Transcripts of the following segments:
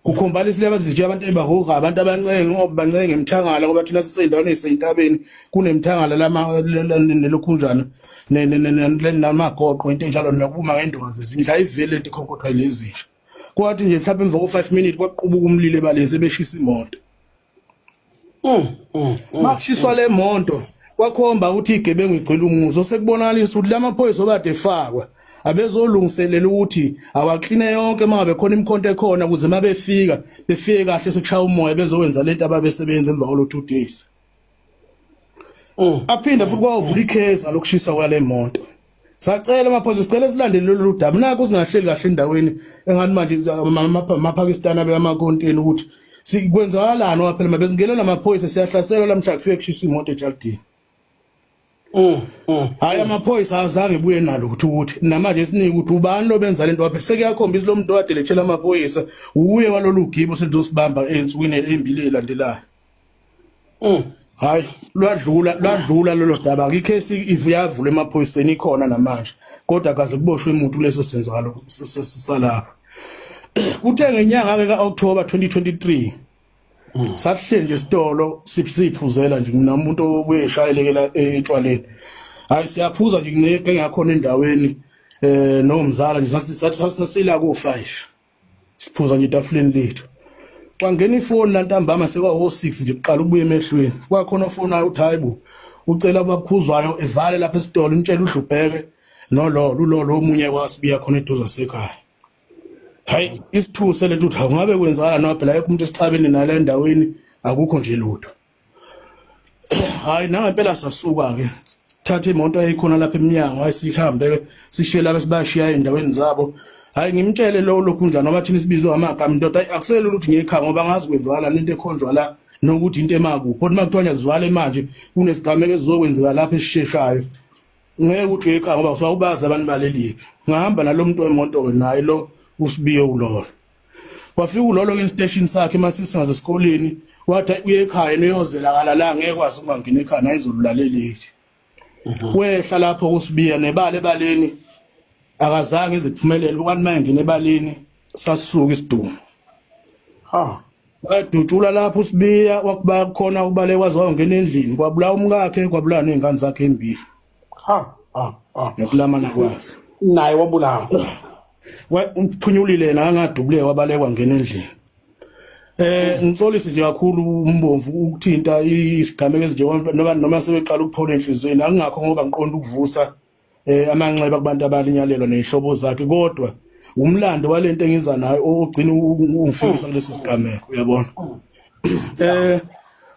Kukhombala isileba nje abantu ebahuga, abantu abancenge ngoba bancenge emthangala, ngoba thina sisendaweni eyisentabeni, kunemthangala lama nelokhunjana namagoqo, into enjalo, nokuma ngenduka zezindlu, ayivele into ikhonkothwa lezinja. Kwathi nje mhlawumbe emva ko-5 minutes kwaqubuka umlilo ebaleni, sebeshisa imoto. Makushiswa le moto, kwakhomba ukuthi igebengu igcwele umuzi, osekubonakalisa ukuthi lamaphoyisa obade efakwa abezolungiselela ukuthi awakline yonke uma ngabe khona imikhonto ekhona, ukuze uma befika befike kahle sekushaya umoya, bezokwenza lento ababesebenza emva kwalo 2 days. Aphinda futhi kwavula ikheza lokushisa kwale moto. Sacela amaphoyisa, sicela silandele lolu daba, nakho singahleli kahle endaweni engathi manje amaPakistan abe amakonteni, ukuthi sikwenzakalani, ngoba phela mabesingenela amaphoyisa siyahlaselwa lamhla kufike kushisa imoto ejalidini. Hayi, amaphoyisa azange buye nalo ukuthi namanje sinika ukuthi ubani lo benza lento waphela, sekuyakhombisa lo muntu okade lethela amaphoyisa uye walolu gibo selizosibamba ensukwini ezimbili ezilandelayo. Hayi, lwadlula lwadlula lolo daba. Ikhesi ivuyavula emaphoyiseni, ikhona namanje, kodwa akaze kuboshwe umuntu kuleso senzakalo salapha. Kuthe ngenyanga ke kaOctober 2023, sasihleli nje esitolo siphuzela nje, nginomuntu obuyeshayelekela etshwaleni. Hayi, siyaphuza nje ngineke ngakhona endaweni nomzala nje, sathi sasila ku 5, siphuza nje etafuleni lethu. Kwangena ifoni la ntambama, sekwawo 6 nje, kuqala ukubuya emehlweni. Kwakhona ofonayo uthi, "Hayibo," ucela abakhuzwayo evale lapha esitolo, imtshela udlubheke nololo ulolo omunye kwasibiya khona eduze sekhaya. Hayi, isithuse lento ukuthi awungabe kwenzakala noma phela ayekho umuntu esixabene nale endaweni, akukho nje lutho. Hayi, nangempela sasuka ke, sithatha imoto ayikhona lapha eminyango. Hayi, sihambe sishiye laba sibashiya endaweni zabo. Hayi, ngimtshele lo lokhu njani, noma thina sibizwe amagama, indoda akuselula ukuthi ngiyekhaya, ngoba ngazi kwenzakala lento ekhonjwa la nokuthi into emakuphi. Kodwa uma kuthiwa ngiyazivale manje, kunesigameko esizokwenzeka lapha esisheshayo, ngeke ukuthi uyekhaya ngoba usawubazi abantu baleliphi. Ngahamba nalo muntu wemoto ke, naye lo usibiye ulolo. Wafika ulolo ke station sakhe masisingaze esikoleni, wathi uye ekhaya niyozelakala la, ngeke kwazi ukungangena ekhaya nayizolulaleleki. Wehla lapho kusibiya nebala ebaleni, akazange iziphumelele kwathi mayengena ebaleni sasuka isidumo. Ha. Wadutshula lapho usibiya, wakuba khona ukubaleka waze wangena endlini, kwabulawa umkakhe, kwabulawa nezingane zakhe embili. Ha ha ha. Nokulamana kwazo. Naye wabulawa. Uphunyulile yena, angadubule, wabalekwa ngena endlini. Ngixolise nje kakhulu umbomvu ukuthinta isigameko ezinje, noma sebeqala ukuphola enhlizweni, akungakho ngoba ngiqonda ukuvusa amanxeba kubantu abalinyalelwa nezihlobo zakhe, kodwa umlando walento engiza nayo ogcina ungifikisa kuleso sigameko, uyabona.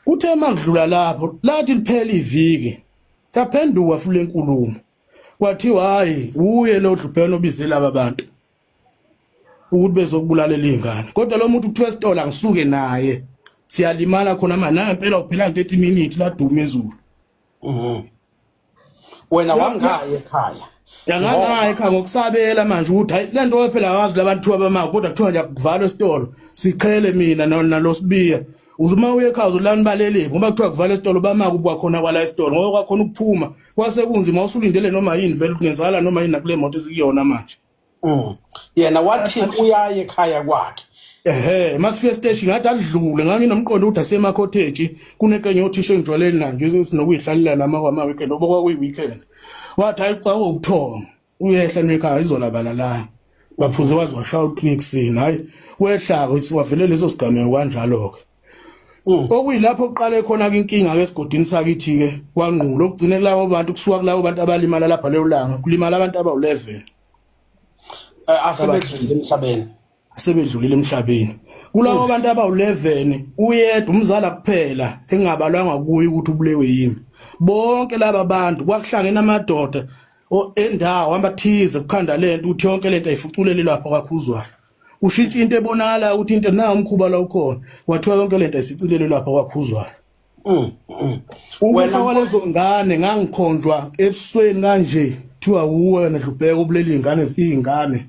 Kuthe makudlula lapho, lathi liphela iviki, yaphenduka futhi lenkulumo, kwathiwa hayi, uye lo dlupheno obize laba bantu ukuthi bezokubulalela izingane. Kodwa lo muntu kuthiwa esitolo angisuke naye, siyalimala khona manje, nangempela uphela 30 minutes laduma izulu. Wena wangaye ekhaya? Yangangaya ekhaya ngokusabela manje ukuthi hayi, le nto phela awazi labantu thiwa bama, kodwa kuthiwa nje kuvalwe esitolo, siqhele mina nalo sibiya. Uma uye ekhaya uzolani balele, ngoba kuthiwa kuvalwe esitolo, bama kuba khona kwala esitolo, ngoba kwakhona ukuphuma kwase kunzima, usulindele noma yini vele kungenzakala noma yini nakule moto esikuyona manje. Yena wathi uyaye ekhaya kwakhe. Ehhe, masifika station ngathi adlule, nganginomqondo ukuthi asema cottage, kunekenye othisha engijwayelene nayo nje sinokuyihlalela nama kwama weekend, ngoba kwakuyi weekend. Wathi hayi, xa ubuthongo uyehla nekhaya izola balala. Baphuze waze washaya u3 ekuseni. Hayi, wehla ke, wavele leso sigameko kanjalo ke. Okuyilapho kuqale khona ke inkinga ke esigodini sakithi ke kwanqulu, okugcine kulabo bantu, kusuka kulabo bantu abalimala lapha leyo langa, kulimala abantu abawu11. Asebedlulile emhlabeni. Asebedlulile emhlabeni. Kulabo bantu abawu11, uyedwa umzala kuphela engabalwanga kuye ukuthi ubulewe yimi. Bonke laba bantu kwakuhlangene amadoda endawo abathize kukhanda lento, ukuthi yonke lento ayifuculele lapha kwakhuzwayo. Ushintsha into ebonakala ukuthi into na umkhuba la ukhona, kwathiwa yonke lento ayisicilele lapha kwakhuzwayo. Ukufa kwalezo ngane, ngangikhonjwa ebusweni kanje, kuthiwa uwena Dlubheka ubulele izingane, izingane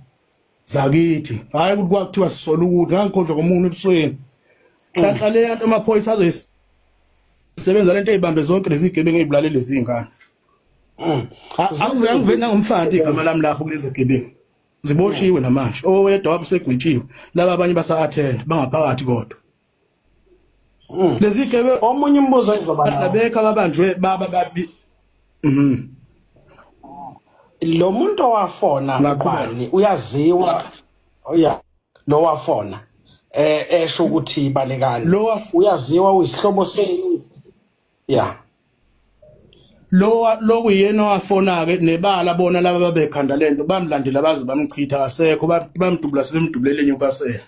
zakithi. Hayi ukuthi kwakuthiwa sisola ukuthi, ngangikhonjwa ngomunye ebusweni. Hlanhla le yanto, amaphoyisa azoyisebenza lento, eyibambe zonke lezi gebengu ezibulale lezi ngane. Angiveli nangomfana igama lami lapho kulezi gebengu. Ziboshiwe namanje. Owedwa wabo segwetshiwe. Laba abanye basa attend bangaphakathi kodwa. Lezi gebe Omunye umbuzo engizoba nawo. Abekho ababanjwe baba babi. Lo muntu owafona Ngaqhubeka. ubani uyaziwa oya lo wafona esho ukuthi balekani Lo uyaziwa uyisihlobo senu ya lo lokuyena owafona ke nebala bona laba babekhanda lento bamlandela baze bamchitha kasekho bamdubula sebemdubulele eNewcastle.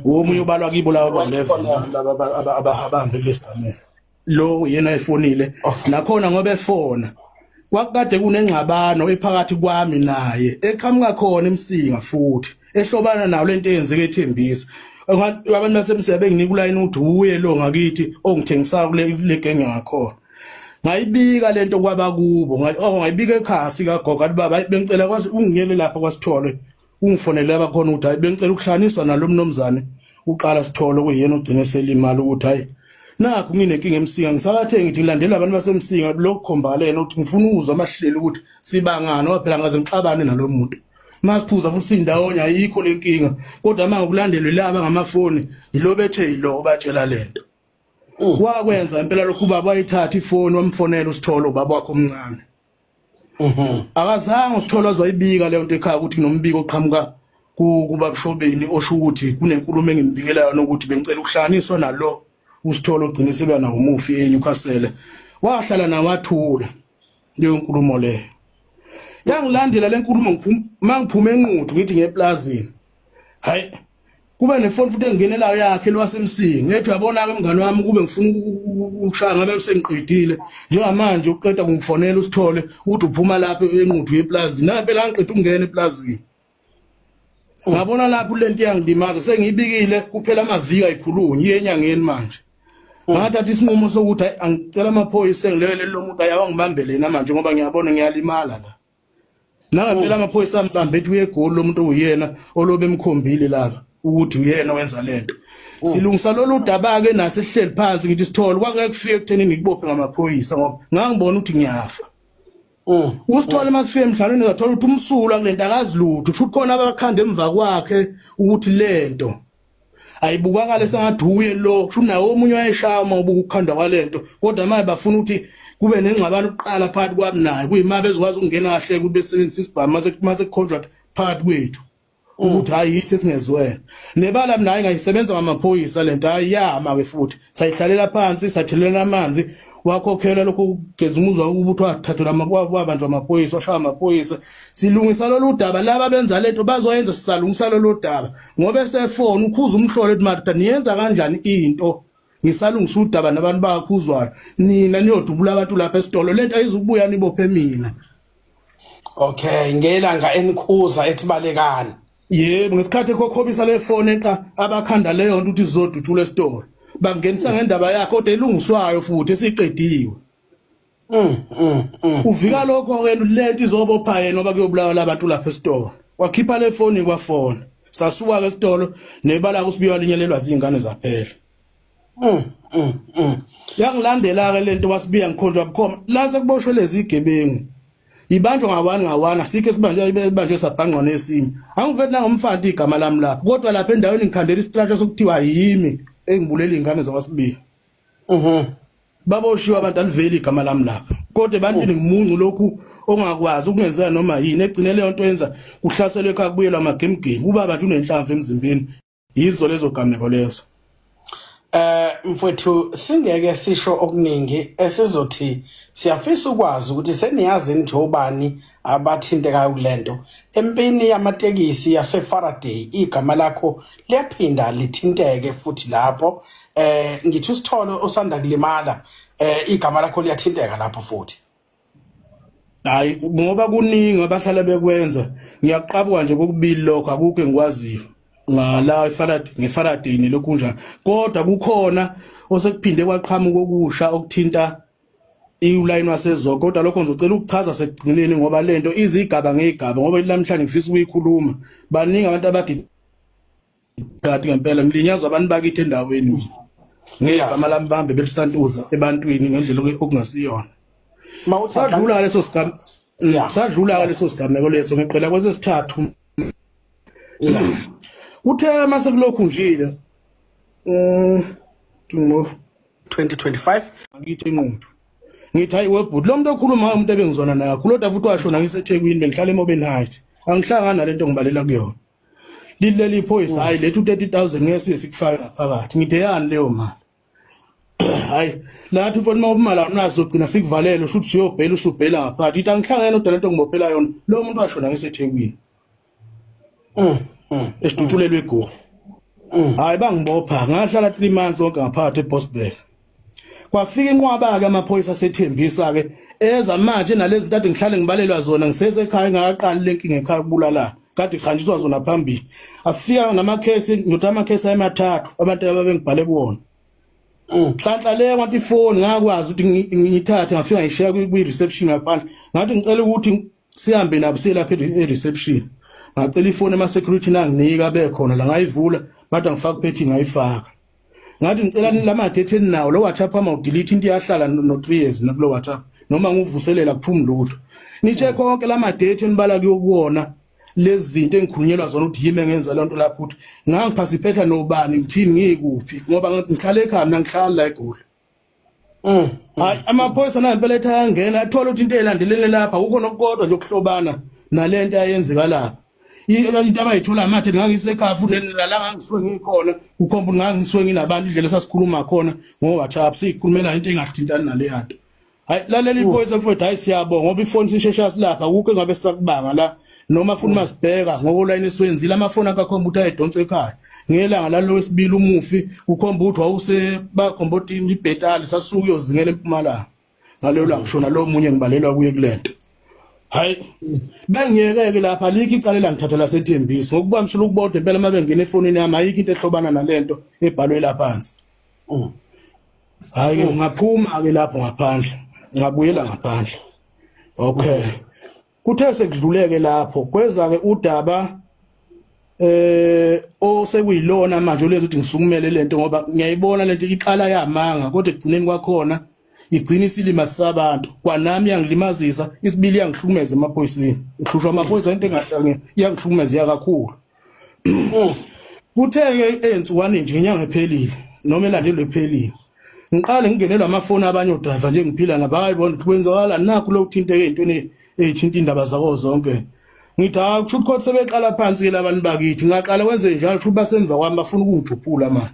Omunye ubalwa kibo laba ba-11 laba abahambe kulesigameko. Lo yena efonile nakhona ngoba efona kwakade kunengxabano ephakathi kwami naye eqhamuka khona emsinga futhi ehlobana nayo lento eyenzeke eThembisa. Abantu basemsinga benginika ulayini ukuthi uye lo ngakithi ongithengisa kule genge ngakhona. Ngayibika lento kwabakubo, oh ngayibika ekhaya sikagogo athi baba bengicela kwazi ungiyele lapha kwaSithole ungifonele abakhona ukuthi hayi bengicela ukuhlanganiswa nalo mnumzane uqala sithole kuyena ogcine selimala ukuthi hayi nakhu nginenkinga emsinga ngisakathe ngithi ngilandela abantu basemsinga lokhu khombakalena ukuthi ngifuna ukuzwa amahlelo ukuthi sibangani ngoba phela ngaze ngixabane nalo muntu masiphuza futhi sindawonye ayikho lenkinga kodwa manje ukulandelwe laba ngamafoni yilo bethe yilo batshela lento. Wakwenza impela lokhu ubaba wayithatha ifoni wamfonela uSithole ubaba wakhe omncane. Akazange uSithole wazoyibika leyo nto ekhaya ukuthi kunombiko oqhamuka kubabushobeni osho ukuthi kunenkulumo engimbikela yona ukuthi bengicela ukuhlanganiswa nalo uSithole ogcina seba nawo umufi eNewcastle. Wahlala nawathula leyo nkulumo leyo. Yangilandela lenkulumo ngiphuma mangiphuma enquthu ngithi ngeplazini. Hayi kube nefoni futhi engingenelayo yakhe lwasemsingi ngethi uyabona ke mngani wami kube ngifuna ukushaya ngabe sengiqedile njengamanje uqeda kungifonela usithole uthi uphuma lapho enquthu yeplazini nampela ngiqeda ukungena eplazini ngabona lapho lento iyangilimaza sengiyibikile kuphela amaviki ayikhulunywa iye enyangeni manje. Ngathatha isinqumo sokuthi angicela amaphoyisa engilekelele lo muntu ayawangibambele yena manje ngoba ngiyabona ngiyalimala la. Nangempela amaphoyisa ambambe ethi uyegoli lo muntu uyena olobe emkhombile lapha ukuthi uyena owenza lento. Silungisa lolu daba ke nasi sihleli phansi ngithi sithole kwangeke kufike ekutheni ngikubophe ngamaphoyisa ngoba ngangibona ukuthi ngiyafa. Usithole masifike emhlanganweni ngathola ukuthi umsulwa kulento akazi lutho kusho ukuthi khona abakhanda emva kwakhe ukuthi lento ayibukakale sengathi uye lo kusho nawo omunye wayeshaya uma ubuka ukukhandwa kwalento kodwa manje bafuna ukuthi kube nengxabano kuqala phakathi kwami naye kuyima bezokwazi ukungena kahle ukuthi besebenzisa isibhamu mase mase kukhonjwa phakathi kwethu ukuthi hayi yithi esingezwela nebala mina hayi ngayisebenza ngamaphoyisa lento hayi yama ke futhi sayihlalela phansi sathelela amanzi wakhokhela lokho kugeza umuzwa ukuthi wathathelwa wabanjwa amaphoyisa washaya amaphoyisa. Silungisa lolu daba laba benza lento bazoyenza sisalungisa lolu daba ngoba esefona ukhuza umhlolo ethi madoda niyenza kanjani into ngisalungisa udaba nabantu bakhuzwayo nina niyodubula abantu lapha esitolo lento ayizukubuya nibophe mina. Okay, ngelanga enikhuza ethi balekani. Yebo, ngesikhathi ekhokhobisa le phone eqa abakhanda leyo nto ukuthi sizodutshula esitolo. Bangenisa ngendaba yakhe kodwa elungiswayo futhi esiqediwe. Uvika lokho ke lento izobopha yena ngoba kuyobulawa labantu lapha esitolo. Wakhipha le phone kwafona. Sasuka ke esitolo nebala kusibiwa linyelelwa zingane zaphela. Yangilandela ke lento wasibiya ngikhonjwa bukhoma. La sekuboshwe lezi igebengu. Ibanjwa ngawani ngawani asikho esibanjwe ibanjwe sabhangqwa nesinye. Angiveli nangomfanti igama lami lapho kodwa lapha endaweni ngikhandela isitrasha sokuthiwa yimi engibulela izingane zakwasibiya. Baboshiwe abantu aliveli igama lami lapha. Kodwa ebantwini ngimuncu lokhu ongakwazi ukungenzeka noma yini egcine leyo nto yenza kuhlaselwe ekhaya kubuyelwa amagemgemu. Ubaba nje unenhlamvu emzimbeni. Yizo lezo gameko lezo. Mfowethu singeke sisho okuningi esizothi siyafisa ukwazi ukuthi seniyazi nithi obani abathintekayo kulento. Empini yamatekisi yase Faraday igama lakho liyaphinda lithinteke futhi lapho. Ngithi usitholo osanda kulimala igama lakho liyathinteka lapho futhi. Hayi ngoba kuningi abahlala bekwenza ngiyaqabuka nje kokubili lokho akukho engikwaziyo ngala eFaraday ngeFaraday nelokhu njalo kodwa kukhona osekuphinde kwaqhamuka okusha okuthinta iulayini wasezo kodwa lokho ngizocela ukuchaza sekugcineni ngoba lento izigaba ngezigaba ngoba namhlanje ngifisa ukuyikhuluma baningi abantu abadi Kanti ngempela ngilinyazwa abantu bakithi endaweni mina. Ngegama lami bambe belisantuza ebantwini ngendlela okungasiyona. Mawuthi Sadlula leso sigaba. Sadlula leso sigameko leso, ngiqela kwesesithathu. Uthe mase kulokhu njile ngo 2025. Ngithi inquthu, ngithi hayi webhuti, lo muntu okhuluma umuntu ebengizwana naye kakhulu, kodwa futhi washona ngiseThekwini, bengihlala eMobeni Heights, angihlangana nalento ngibalela kuyona. Lileli iphoyisa, hayi, lethu 30000 ngeke siye sikufake ngaphakathi. Ngithe yani leyo mali? Hayi, lathi mfowethu, uma ubumala unazo gcina sikuvalele, usho ukuthi usuyobhela, usubhela ngaphakathi. Ithi angihlangene nodwa lento ngibophela yona, lo muntu washona ngiseThekwini esidutshulelwe eGoli. Hayi, bangibopha, ngahlala 3 months wonke ngaphakathi eBosberg. Kwafika inqwaba ke amaphoyisa sethembisa ke eza manje nalezi zinto ngihlale ngibalelwa zona ngisesekhaya, ngakaqali lenkinga ekhaya kubulalana, kade kuhanjiswa zona phambili. Afika namakhesi, ngithi amakhesi ayemathathu abantu ababengibhale kuwona. Nhlanhla le kwathi ifoni ngakwazi ukuthi ngiyithathe, ngafika ngishiya kwi-reception ngaphandle. Ngathi ngicela ukuthi sihambe nabo siye lapha e-reception, ngacela ifoni ema-security, nanginika bekhona la, ngayivula, bathi angifake uphethi, ngayifaka. Ngathi ngicela lama data eninawo, lo WhatsApp ama udelete into iyahlala no 3 years nakulo WhatsApp, noma ngivuselela kuphumi lutho. Nitshe konke lama data enibala kuyokuwona lezi zinto engikhulunyelwa zona ukuthi yimi engenza lonto lapho, ukuthi ngangiphasiphetha nobani, ngithini, ngikuphi, ngoba ngihlala ekhaya mina, ngihlala la eGoli. Hayi, amaphoyisa nampela ethi ayangena, athola ukuthi into elandelene lapha akukho nokukodwa nje okuhlobana nalento ayenzeka lapha. Into abayithola amathe ngangisekhaya futhi nala ngangisuke ngikhona, kukhomba ukuthi ngangisuke nginabantu, indlela esasikhuluma khona ngo-WhatsApp siyikhulumela into engathintani naleya nto. Hayi, lalela iphoyisa mfowethu, hayi siyabonga ngoba ifoni sishesha silapha, akukho engabe sisakubanga la, noma futhi masibheka ngokolayini esiwenzile amafoni akakhomba ukuthi ayedonsa ekhaya ngelanga lalo wesibili umufi, kukhomba ukuthi wawuse bakhomba ukuthi ibhetali sasuka uyozingela eMpumalanga ngalelo langa shona lo munye ngibalelwa kuye kulento. Hayi, bengiyeke-ke lapha, alikho icala elangithatha laseThembisi ngokubamsula ukubodwa impela. Uma bengena efonini yami, ayikho into ehlobana nalento ebhalwe lapha phansi. Hayi ke, ngaphuma ke lapho ngaphandle, ngabuyela ngaphandle. Okay, kuthe sekudluleke lapho, kweza ke udaba osekuyilona manje olezi ukuthi ngisukumele lento, ngoba ngiyayibona lento iqala yamanga, kodwa ekugcineni kwakhona igcina isilima sabantu. Kwanami yangilimazisa, isibili yangihlukumeza emaphoyiseni, ngihlushwa amaphoyisa, into engahlangene iyangihlukumeza kakhulu. Kuthe-ke ey'nsukwani nje ngenyanga ephelile noma elandelwe ephelile, ngiqale ngingenelwa amafoni abanye odrayiva nje ngiphila nabo, bayibona ukuthi kwenzakala nakhu lo kuthinteke ey'ntweni ey'thinta iy'ndaba zako zonke. Ngithi hawu, kusho ukuthi kodwa sebeqala phansi-ke labantu bakithi, ngaqala kwenze njalo, kusho ukuthi basemva kwami bafuna ukungijuphula manje,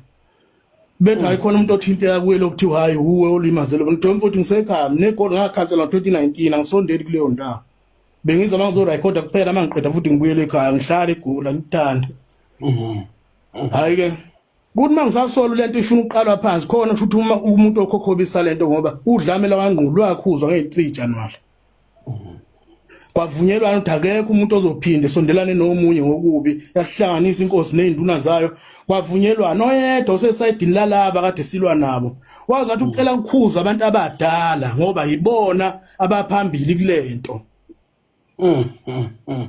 bethi hayi khona umuntu othinteka kuye lokuthiwa hayi uwe olimazele. Ngithi mfowethu, ngisekhaya mina eGoli, ngakhansela ngo-2019, angisondeli kuleyo ndawo, bengiza uma ngizorekhoda kuphela, uma ngiqeda futhi ngibuyele ekhaya, ngihlale eGoli, angikuthandi. Hhayi-ke, kuthi uma ngisasola lento ifuna ukuqalwa phansi khona, kusho ukuthi uma umuntu okhokhobisa lento, ngoba udlame lwakangqulu lwakhuzwa ngeyi-3 Januwari, kwavunyelwana ukuthi akekho umuntu ozophinde sondelane nomunye ngokubi. Yasihlanganisa inkosi nezinduna zayo, kwavunyelwana oyedwa osesayidini lalaba kade silwa nabo, wazi wathi ucela ukukhuza abantu abadala ngoba yibona abaphambili kulento.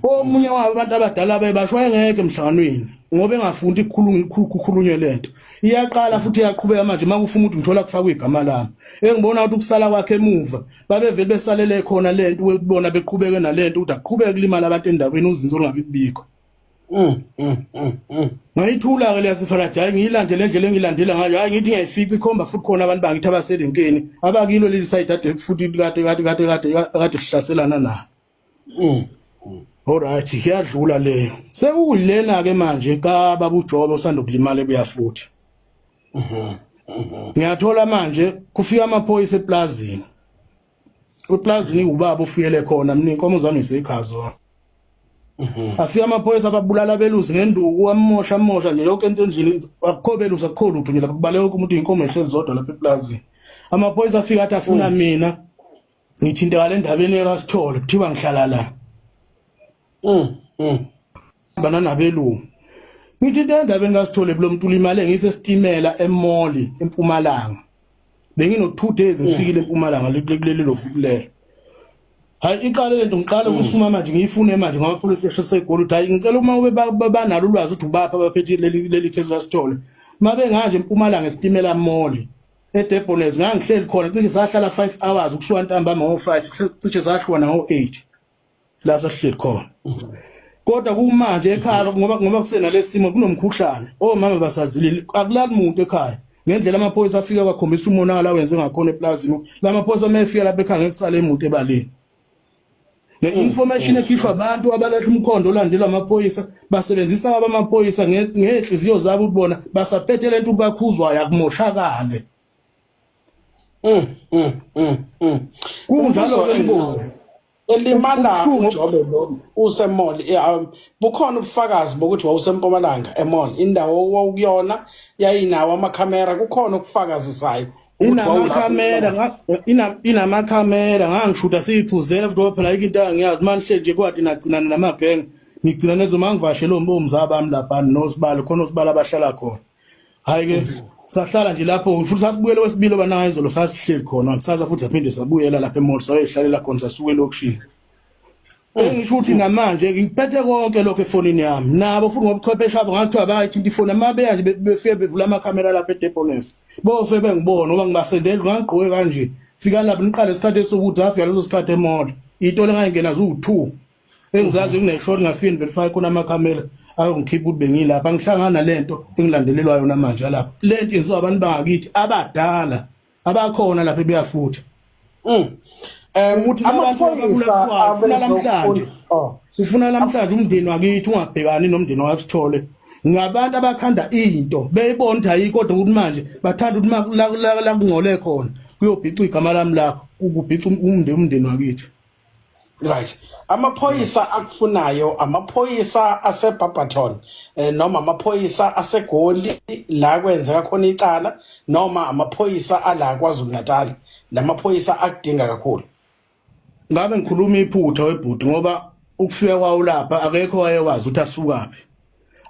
Omunye wabo abantu abadala bebasho wayengekho emhlanganweni ngoba engafundi ukukhulunywe lento. Iyaqala futhi iyaqhubeka manje, makufuna ukuthi ngithola kufakwa igama lami, engibona ukuthi ukusala kwakhe emuva babevele besalele khona lento ukubona beqhubeke nalento ukuthi aqhubeke kulimala abantu endaweni, uzinzo olungabi bikho. Ngayithula ke leyasifarathi, hayi ngiyilandele endlela engilandela ngayo, hayi ngithi ngiyayifica ikhomba futhi khona abantu bangithi abaselenkeni abakilo leli side ade futhi kade kade kade kade kade sihlaselana na. Alright, iyadlula leyo. Sekuyilena ke manje ka baba uJobe osanda kulimala ebuya futhi. Ngiyathola manje kufika amaphoyisa eplazini. Uplazini ubaba ofuyele khona, mina inkomo zami isekhazo. Afika amaphoyisa, ababulala abelusi ngenduku, amosha amosha nje yonke into endlini, akukho belusi, akukho lutho nje lapha, kubaleka wonke umuntu, inkomo ehlezi zodwa lapha eplazini. Amaphoyisa afika athi afuna mina, ngithinteka le ndabeni kaSithole, kuthiwa ngihlala la. Bana nabelungu. Ngithi into endabeni kaSithole kulo muntu ulimale ngisesitimela eMall eMpumalanga. Bengino 2 days ngifikile eMpumalanga kuleli loviki lelo. Hayi, iqale lento, ngiqale ukusuma manje, ngiyifune manje ngoba police station seGoli, ukuthi hayi ngicela uma ube banalo ulwazi ukuthi ubapha abaphethe leli case kaSithole. Mabe nganje eMpumalanga esitimela mall eDebonairs, ngangihleli khona, cishe sahlala 5 hours ukusuka ntambama ngo5, cishe sahlukana ngo8. La sasihleli khona. Kodwa kumanje ekhaya ngoba kusenalesimo kunomkhuhlane. Omama basazilile akulali muntu ekhaya. Ngendlela amaphoyisa afika kwakhombisa umonakalo awenze ngakhona eplazini. Lamaphoyisa mayefika lapha ekhaya ngeke kusale muntu ebaleni. Nge-information ekhishwa abantu abalahla umkhondo olandelwa amaphoyisa basebenzisa abamaphoyisa ngey'nhliziyo zabo ukuthi bona basaphethe lento kakhuzwayo akumoshakale. Kunjalo ke Mbovu. Elimala Ubuhlungu uJobe lo usemall, bukhona ubufakazi bokuthi wawusempumalanga emall, indawo owawukuyona yayinawo amakhamera, kukhona okufakazisayo ukuthi wawulapho inamakhamera inamakhamera ngangishuda siyiphuzela futhi ngoba phela ayikho into angiyazi manje nje kwati nagcinana namagenge ngigcina nezo mangivashele omzaba bami lapha nosibalo khona osibalo abahlala khona. Hayi ke sahlala nje lapho futhi sasibuyela kwesibili obanayo izolo sasihleli khona kusasa futhi saphinde sabuyela lapha emall sayoyihlalela khona sasuke elokishini. Engisho ukuthi namanje ngiphethe konke lokho efonini yami nabo futhi ngobuchwepheshe abo ngathiwa bayithinta ifoni amabeya nje befike bevula amakhamera lapha eDebones bofe bengibona ngoba ngibasendela ngangigqoke kanje fika lapha niqale isikhathi esokuthi afika leso sikhathi emall itole ngayingena ziwu-2 engizazi kuneshort ngafike ngiverify khona amakhamera ayongikhipha ukuthi bengilapha ngihlangana nalento engilandelelwayo namanje lapha lento yenziwa abantu bangakithi abadala abakhona lapha ebuyafuthi. Ukuthi labantu Amaphoyisa ababulawayo ufuna namhlanje oh ufuna namhlanje umndeni wakithi ungabhekani nomndeni wakasithole ngabantu abakhanda into beyibona ukuthi ayikho kodwa ukuthi manje bathanda ukuthi la kungcole khona kuyobhica igama lami lapho ukubhica umndeni wakithi. Right. Amaphoyisa akufunayo amaphoyisa aseBarberton, noma amaphoyisa aseGoli la kwenzeka khona icala, noma amaphoyisa ala KwaZulu Natal, lamaphoyisa akudinga kakhulu. Ngabe ngikhuluma iphutha webhuti ngoba ukufika kwawo lapha akekho wayewazi ukuthi asukaphi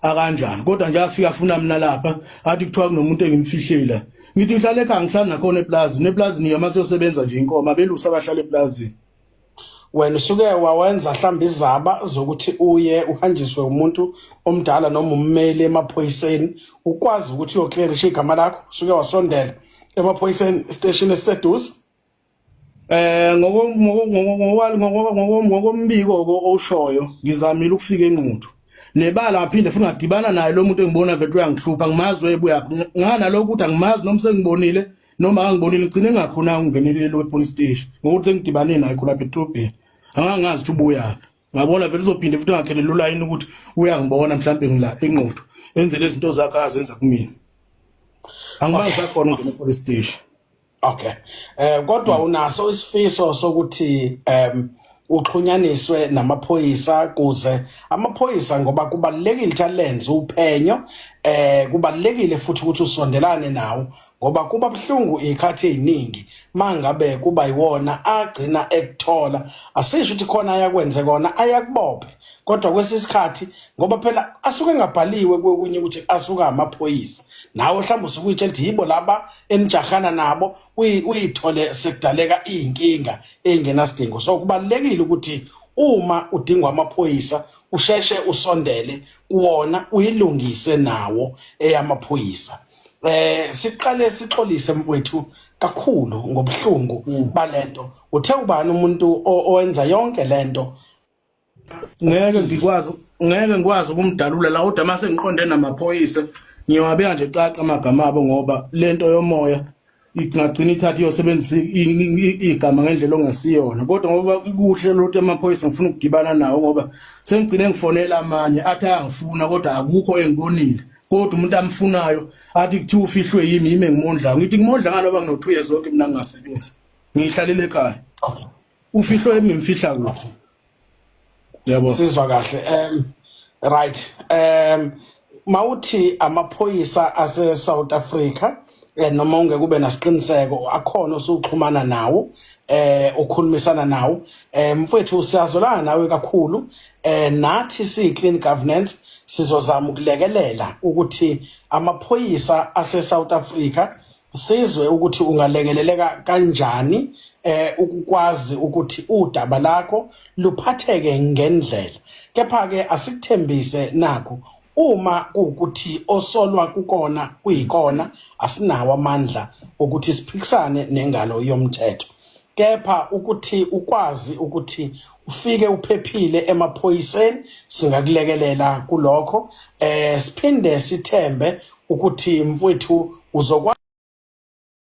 akanjani kodwa nje afika afuna mina lapha athi kuthiwa kunomuntu engimfihlela ngithi ngihlale ekhaya ngihlala nakhona eplazini eplazini yoma siyosebenza nje inkomo abelusi abahlala eplazini. Wena usuke wawenza mhlawumbe izaba zokuthi uye uhanjiswe umuntu omdala noma ummeli emaphoyiseni ukwazi ukuthi uyoclearisha igama lakho, usuke wasondela emaphoyiseni station esiseduze? Ngokombiko owushoyo ngizamile ukufika eNquthu nebala ngaphinde futhi ngadibana naye lo muntu engibona vele uyangihlupha ngimazi webuya nganalokho ukuthi angimazi noma sengibonile noma angibonile ngigcine ngakhona ukungenelela we-police station ngokuthi sengidibane naye khona lapha edolobheni angangazi ukuthi ubuyaphi ngabona vele uzophinde futhi angakhelele ulayini ukuthi uyangibona mhlawumbe ngila eNquthu enze lezi zinto zakhe azenza kumina angimazi akhona ungena e-police station. Okay. Kodwa unaso isifiso sokuthi uxhunyaniswe namaphoyisa kuze amaphoyisa, ngoba kubalekile ukuthi alenze uphenyo, kubalekile futhi ukuthi usondelane nawo, ngoba kuba buhlungu izikhathi eziningi mangabe kuba yiwona agcina ekuthola, asisho ukuthi khona ayakwenze kona ayakubophe, kodwa kwesisikhathi ngoba phela asuke engabhaliwe kokunye ukuthi asuka amaphoyisa, nawe mhlawumbe usuke uyitshela ukuthi yibo laba enijahana nabo, uyithole sekudaleka iy'nkinga ey'ngenasidingo. So kubalulekile ukuthi uma udingwa amaphoyisa usheshe usondele kuwona uyilungise nawo eyamaphoyisa. Siqale sixolise mfowethu kakhulu ngobuhlungu balento. Uthe ubani umuntu owenza yonke lento? Ngeke ngikwazi ukumdalula la kodwa mase ngiqonde namaphoyisa ngiyowabeka nje caca amagama abo ngoba lento yomoya ingagcina ithatha iyosebenzisa igama ngendlela ongasiyona kodwa ngoba kuhle lothu amaphoyisa ngifuna ukudibana nawo ngoba sengigcine ngifonela amanye athi ayangifuna kodwa akukho engibonile kodwa umuntu amfunayo athi kuthiwa ufihlwe yimi yimi engimondlayo ngithi ngimondla ngani ngoba ngino-2 years zonke mina ngingasebenzi ngiyihlalele ekhaya ufihlwe yimi ngimfihla kuphi yabo. Sizwa kahle. Right, mawuthi amaphoyisa ase South Africa, noma ungeke ube nasiqiniseko akhona osuxhumana nawo, ukhulumisana nawo, mfowethu siyazolana nawe kakhulu. Nathi si clean governance sizozama ukulekelela ukuthi amaphoyisa ase South Africa sizwe ukuthi ungalekeleleka kanjani ukukwazi ukuthi udaba lakho luphatheke ngendlela. Kepha ke asikuthembise nakho uma kuwukuthi osolwa kukona kuyikona, asinawo amandla ukuthi siphikisane nengalo yomthetho, kepha ukuthi ukwazi ukuthi Ufike uphephile emaphoyiseni, singakulekelela kulokho. Siphinde sithembe ukuthi mfowethu uzokwa